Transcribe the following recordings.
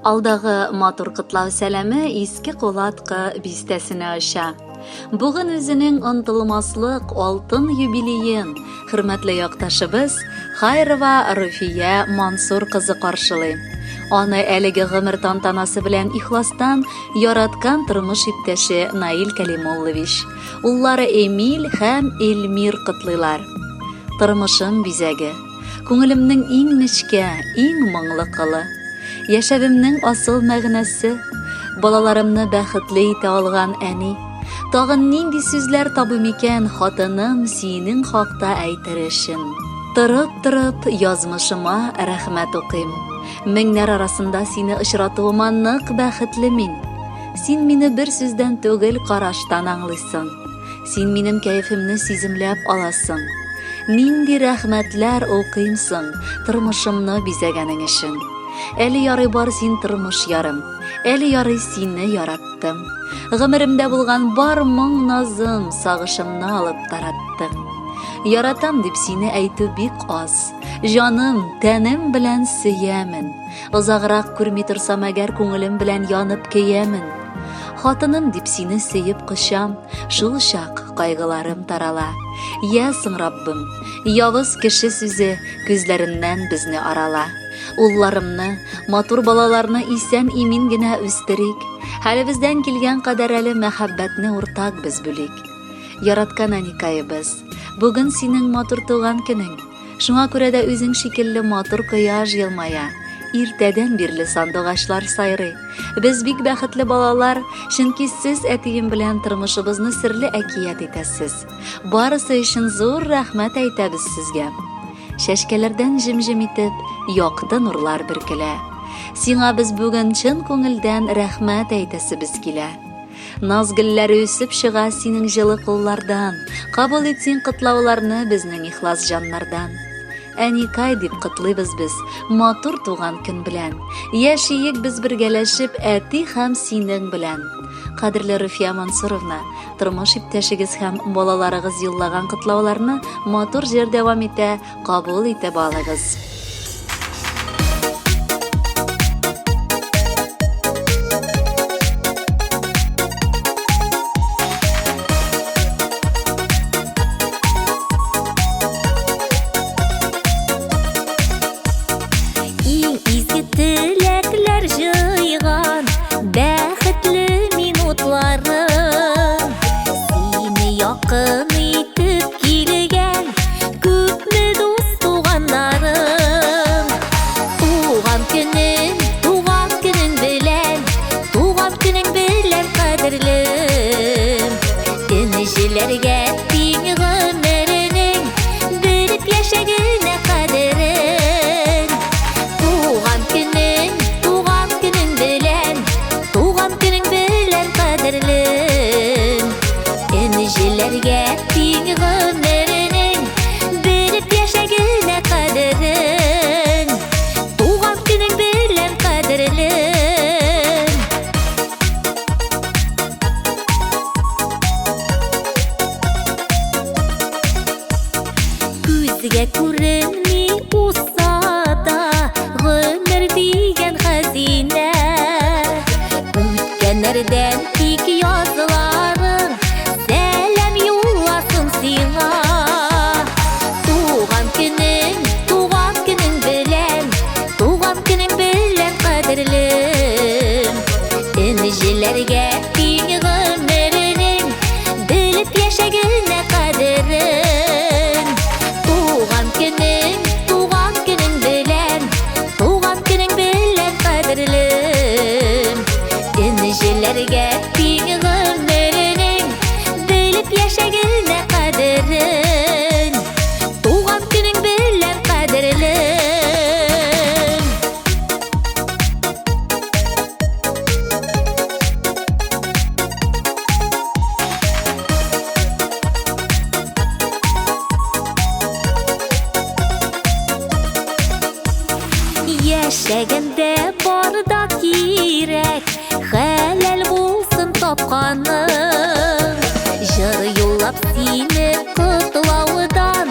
Алдагы матур котлау сәламе Иске Кулаткы бистәсенә оча. Бүген үзенең онытылмаслык алтын юбилеен хөрмәтле якташыбыз Хайрова Руфия Мансур кызы каршылый. Аны әлеге гомер тантанасы белән ихластан яраткан тормыш иптәше Наил Кәлимуллович, уллары Эмиль һәм Эльмир котлыйлар. Тормышым бизәге, Күңелемнең иң нечкә, иң моңлы кылы. Яшәвемнең асыл мәгънәсе, балаларымны бәхетле итә алган әни. Тагын нинди сүзләр табыйм икән, хатыным, синең хакта әйтер өчен. Торып-торып язмышыма рәхмәт укыйм. Меңнәр арасында сине очратуыма нык бәхетле мин. Син мине бер сүздән түгел, караштан аңлыйсың. Син минем кәефемне сиземләп аласың. Нинди рәхмәтләр укыйм соң, тормышымны бизәгәнең өчен. Әле ярый бар син тормыш ярым, әле ярый сине яраттым. Гомеремдә булган бар моң назым, сагышымны алып тараттың. Яратам дип сине әйтү бик аз. Җаным, тәнем белән сөямен. Озаграк күрми торсам әгәр күңелем белән янып көямен. Хатыным дип сине сөеп кочам, шул чак кайгыларым тарала. Я соң, Раббым, явыз кеше сүзе күзләреннән безне арала. Улларымны, матур балаларны исән-имин генә үстерик. Хәлебездән килгән кадәр әле мәхәббәтне уртак без бүлик. Яраткан әникаебыз, бүген синең матур туган көнең. Шуңа күрә дә үзең шикелле матур кояш елмая. Иртәдән бирле сандугачлар сайрый. Без бик бәхетле балалар, чөнки сез әтием белән тормышыбызны серле әкият итәсез. Барысы өчен зур рәхмәт әйтәбез сезгә. Чәчкәләрдән җем-җем итеп, якты нурлар бөркелә. Сиңа без бүген чын күңелдән рәхмәт әйтәсебез килә. Наз гөлләре үсеп чыга синең җылы куллардан. Кабул ит син котлауларны безнең ихлас җаннардан. Әникай дип котлыйбыз без матур туган көн белән. Яшиек без бергәләшеп әти һәм синең белән. Кадерле Руфия Мансуровна, тормыш иптәшегез һәм балаларыгыз юллаган котлауларны матур җыр дәвам итә, кабул итеп алыгыз. Иң изге теләкләр җыйган бәхетле минутларым Сине якын итеп килгән Күпме дус туганнарым Туган көнең, туган көнең белән Туган көнең белән кадерлем Энҗеләргә тиң гомеренең Белеп яшә генә кадерен Туган көнең, туган көнең белән Туган көнең белән кадерлем Энҗеләргә тиң гомеренең Белеп яшә генә кадерен Туган көнең белән кадерлем Күзгә күренми узса да Гомер дигән хәзинә Үткәннәрдән тик язларың Сәлам юлласын сиңа Туган көнең, туган көнең белән Туган көнең белән кадерлем Энҗеләргә тиң гомеренең Белеп яшә генә кадерен Туган көнең, туган көнең белән Туган көнең белән кадерлем Энҗеләргә тиң гомеренең Белеп яшә генә кадерен Туган көнең белән кадерлем Яшәгәндә бар да кирәк, хәләл булсын тапканың. Җыр юллап сине котлаудан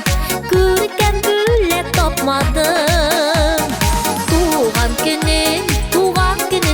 күркәм бүләк тапмадым. Туган көнең, туган көнең.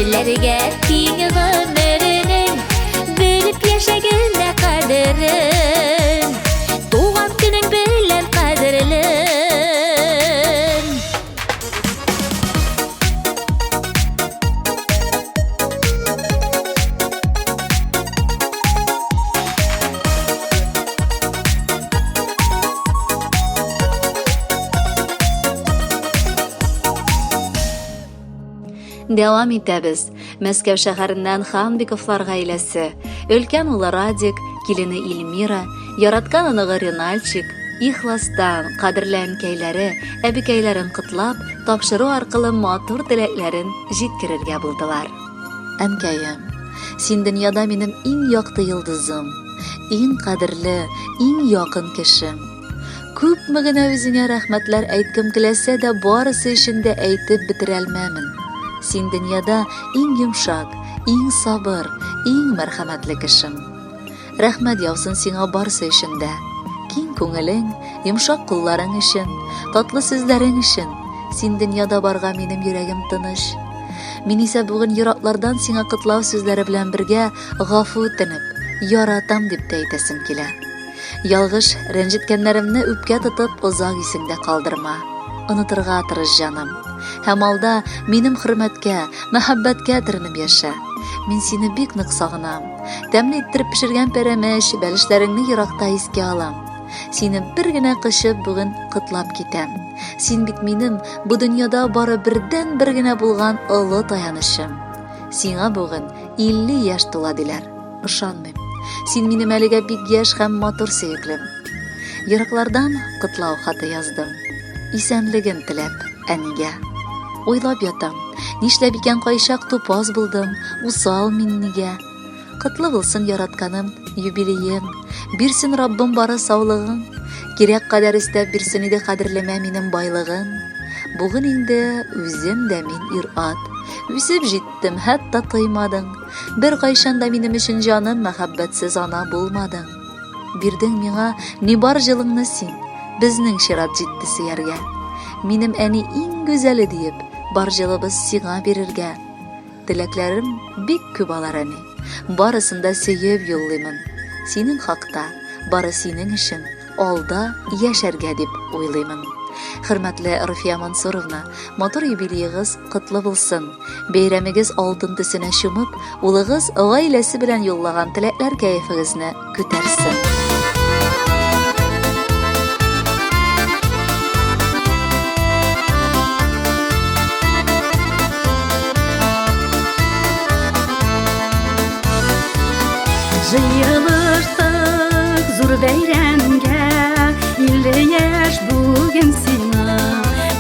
Гөлләргә тиң гомеренең, белеп яшәгенә кадерен. Туган көнең белән кадерлем. Дәвам итәбез. Мәскәү шәһәреннән Ханбиковлар гаиләсе, өлкән улы Радик, килене Эльмира, яраткан оныгы Ренальчик, ихластан кадерле әнкәйләре, әбекәйләрен котлап, тапшыру аркылы матур теләкләрен җиткерергә булдылар. Әнкәем, син дөньяда минем иң якты йолдызым, иң кадерле, иң якын кешем. Күпме генә үзеңә рәхмәтләр әйткем киләсә дә, барысы өчен дә әйтеп бетерәлмәмен. Син дөньяда иң йомшак, иң сабыр, иң мәрхәмәтле кешем. Рәхмәт яусын сиңа барсы өчен дә. Киң күңелең, йомшак кулларың өчен, татлы сүзләрең өчен. Син дөньяда барга минем йөрәгем тыныч. Мин исә бүген ераклардан сиңа котлау сүзләре белән бергә гафу үтенеп, яратам дип тә әйтәсем килә. Ялгыш рәнҗеткәннәремне үпкә тотып озак исеңдә калдырма. Онытырга тырыш, җаным. Һәм алда минем хөрмәткә, мәхәббәткә төренеп яшә. Мин сине бик нык сагынам. Тәмле иттереп пешергән пәрәмәч, бәлешләреңне еракта искә алам. Сине бер генә кочып бүген котлап китәм. Син бит минем бу дөньяда бары бердән-бер генә булган олы таянычым. Сиңа бүген 50 яшь тула диләр. Ышанмыйм. Син минем әлегә бик яшь һәм матур сөеклем. Ераклардан котлау хаты яздым. Исәнлеген теләп әнигә. Уйлап ятам. Нишләп икән кайчак тупас булдым, усал мин нигә? Котлы булсын яратканым, юбилеем. Бирсен Раббым бары саулыгын. Кирәк кадәр өстәп бирсен иде кадерлемә минем байлыгын. Бүген инде үзем дә мин ир-ат. Үсеп җиттем, хәтта тоймадың. Беркайчан да минем өчен җаным мәхәббәтсез ана булмадың. Бирдең миңа ни бар җылыңны син, безнең чират җитте сөяргә. Минем әни иң гүзәле диеп, бар җылыбыз сиңа бирергә. Теләкләрем бик күп алар, әни. Барысын да сөеп юллыймын. Синең хакта, бары синең өчен. Алда яшәргә дип уйлыймын. Хөрмәтле Руфия Мансуровна, матур юбилеегыз котлы булсын. Бәйрәмегез алтын төсенә чумып, улыгыз гаиләсе белән юллаган теләкләр кәефегезне күтәрсен. Җыелыштык зур бәйрәмгә, 50 яшь бүген сиңа.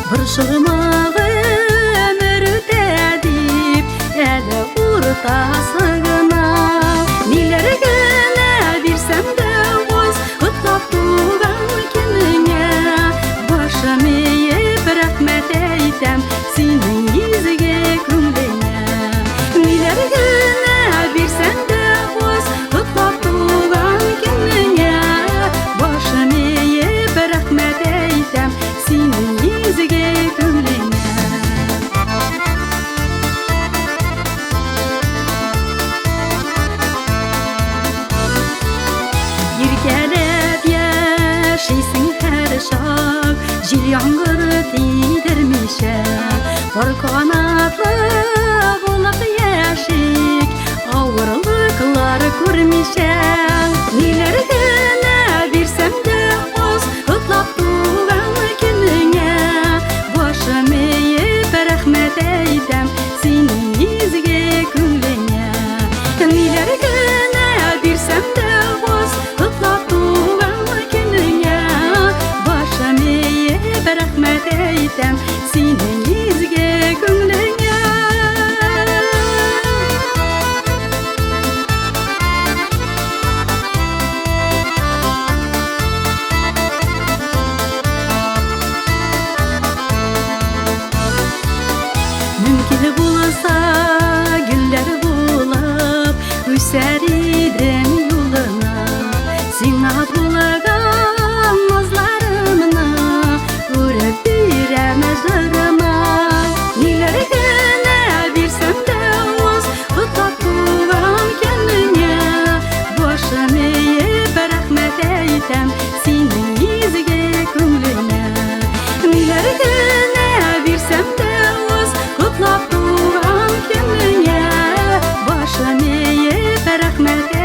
Борчылма гомер үтә дип, әле уртасы гына. Ниләр генә бирсәм дә аз, котлап туган көнеңә. Башым иеп рәхмәт әйтәм синең изге күңелеңә. Ниләр генә бирсәм дә аз, котлап туган көнеңә. Башым иеп рәхмәт әйтәм синең изге күңелеңә. Иркәләп яшисең һәр чак, җил яңгыр тидермичә. Пар канатлы булып яшик, авырлыклар күрмичә. Ниләр генә бирсәм дә аз, котлап туган көнеңә. Башым иеп рәхмәт әйтәм синең изге күңелеңә. Ниләр генә бирсәм дә аз, котлап туган көнеңә. Башым иеп рәхмәт әйтәм синең изге күңелеңә. Рәхмәт.